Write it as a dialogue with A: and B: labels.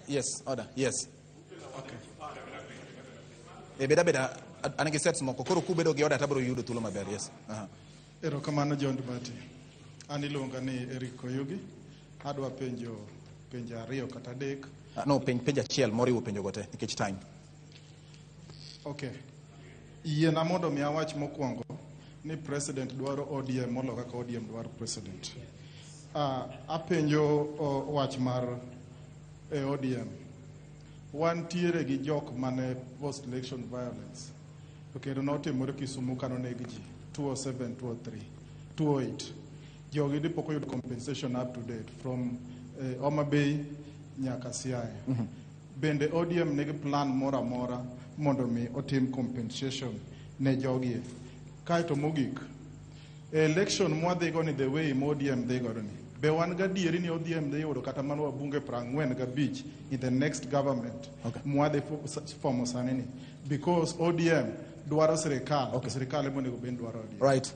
A: Yes, order. Yes.
B: Okay.
A: E beda beda an gi sets moko koro kubedo gi order tabiro yudo thuolo maber. Yes. Aha.
B: Erokamano John Mbadi. An iluonga ni Eric Oyugi. Adwa penjo penjo ariyo kata adek.
A: Ah, no, penj penj achiel moriwo penjo go te nikech time.
B: Okay. Yiena mondo mi awach mokwongo ni president dwaro ODM molo kaka ODM dwaro president. Apenjo wach mar e ODM. Wantiere gi jok mane post election violence. To kendo notimore Kisumu kanoneg ji 207, 203, 208. Jogi dipok oyudo compensation up to date from Homa Bay nyaka Siaya. Bende ODM nigi plan moro amora mondo mi otim compensation ne jogi? Kaeto mogik, e election mwadhigo ni, the way ma ODM dhi godo ni, be wan gadieri ni ODM dhi yudo kata mana wabunge 45 in the next government mwadhi fomo sani ni? Because ODM dwaro sirikal, to sirikal ema onego bed ni dwaro ODM.
A: Right.